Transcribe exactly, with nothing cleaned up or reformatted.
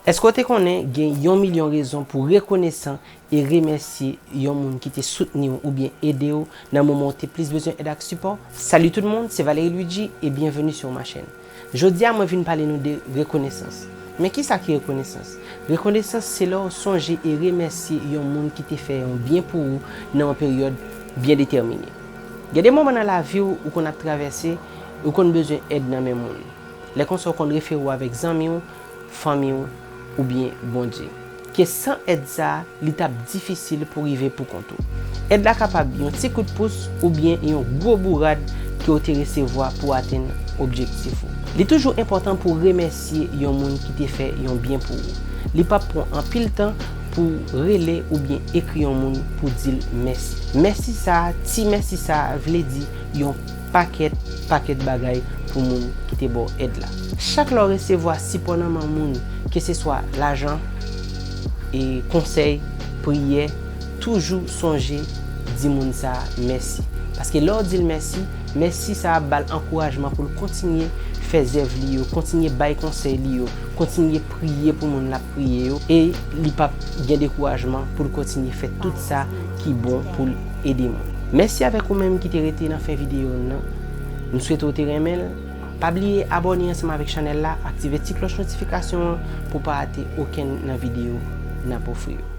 Èske w te konnen gen yon milyon rezon pou rekonesan e remèsye yon moun ki te soutni w oubyen ede w nan moman w te plis bezwen èd ak sipò? Salut tout le monde, c'est Valérie Luigi et bienvenue sur ma chaîne. Jodi a, mwen vin pale nou de rekonesans. Men kisa ki rekonesans? Rekonesans se lè w sonje e remèsye yon moun ki te fè yon byen pou ou nan yon peryòd byen detèmine. Gen de moman nan lavi w ou konn ap travèse, ou konn bezwen èd nan men moun. Lè konsa, w konn refere w avèk zanmi w, fanmi w, oubyen Bondye. Ke san èd sa a, li t ap difisil pou rive poukont ou. Èd la kapab yon ti kout pous oubyen yon gwo bourad ke w te resevwa pou w atenn objektif ou. Li toujou enpòtan pou w remèsye yon moun ki te fè yon byen pou ou. Li p ap pran anpil tan pou w rele oubyen ekri yon moun pou di l mèsi. Mèsi sa a, ti mèsi sa a vle di yon pakèt, pakèt bagay pou moun ki te ba w èd la. Chak lè w resevwa sipò nan men moun, keseswa lajan, e konsèy, priyè, toujou sonje di moun sa a mèsi. Paske lè w di l mèsi, mèsi sa a ap ba l ankourajman pou l kontinye fè zèv li yo, kontinye bay konsèy li yo, kontinye priye pou moun l ap priye yo, e li p ap gen dekourajman pou l kontinye fè tout sa ki bon pou l ede moun. Mèsi avèk ou menm ki te rete nan fen videyo nan. M swete w te renmen l. Pa bliye abòne ansanm avèk chanèl la, aktive ti klòch notifikasyon an pou w pa rate okenn nan videyo n ap ofri yo.